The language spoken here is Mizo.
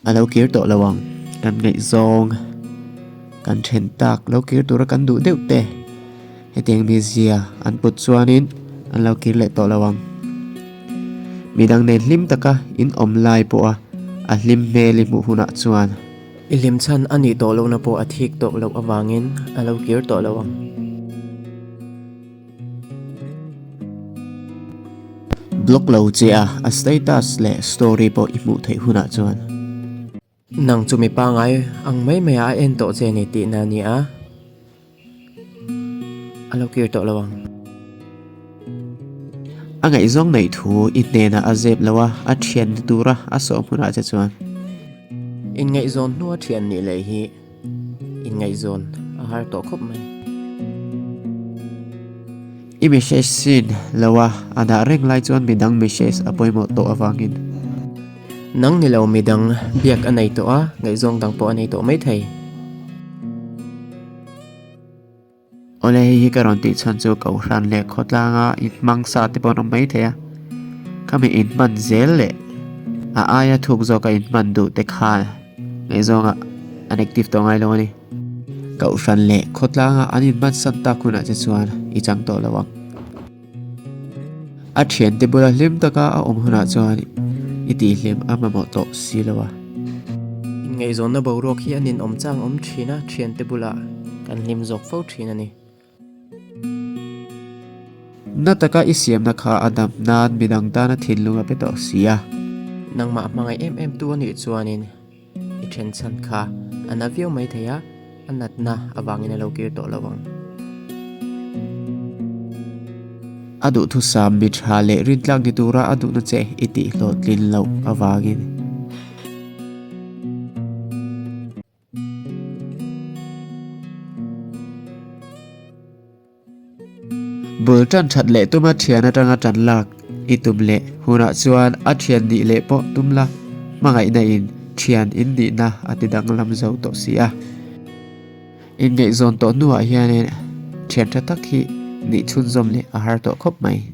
A lo kir tawh lo ang. Kan ngaihzawng, kan then tak lo kir tura kan duh deuh te hetiang mizia an put chuanin an lo kir leh tawh lo ang. Midang nen hlim taka in awm lai pawha a hlim hmel i hmuh hunah chuan. I hlim chhan a nih tawh lohna pawh a thik tawh loh avangin a lo kir tawh lo ang. Block lo che a, a status leh story pawh i hmuh theih hunah chuan. Nang chu mi pangai ang mai mai ah a en tawh che ni tihna a ni a, a lo kir tawh lo ang. A ngaihzawng neih thu i hnenah a zep lo a, a thian ni tura a sawm hunah che chuan. Inngaihzawn hnua thian nih leh hi. Inngaihzawn a har tawh khawp mai. I message sin lo a, a dah reng lai chuan midang message a pawimawh tawh avangin. Nang ni lo midang biak a nei tawh a, ngaihzawng dang pawh a nei tawh mai thei. Awle hei hi ka rawn tih chhan chu Kohhran leh khawtlanga inhmang sa te pawh an awm mai thei a, khami inhman zel leh a aia thuk zawka inhman duh te kha ngaihzawnga an active tawh ngai lo a ni. Kohhran leh khawtlanga an inhman san tak hunah che chuan i chang tawh lo ang. A thiante bula hlim taka a awm hunah chuan i tihhlim a mamawh tawh si lo a. Inngaihzawnna boruak hi a ninawm chang awm thin a, thiante bulah kan hlim zawk fo thin a ni. Na taka i siamna kha a dam nan midang tana thinlung a pe tawh si a. Nangmah hmangaih em em tu a nih chuanin I then chhan kha a na viau mai thei a, a natna avangin a lo kir tawh lo ang. A duhthusam mi tha leh rintlak ni tura a duhna che i tihhlawhtlin loh avangin. Bul tan that leh tuma thian atanga tan lak i tum leh hunah chuan a thian nih leh pawh tum la, hmangaihna in thian in nihna a ti danglam zo tawh si a. Inngaihzawn tawh hnuah hianin thian tha tak hi nih chhunzawm leh a har tawh khawp mai.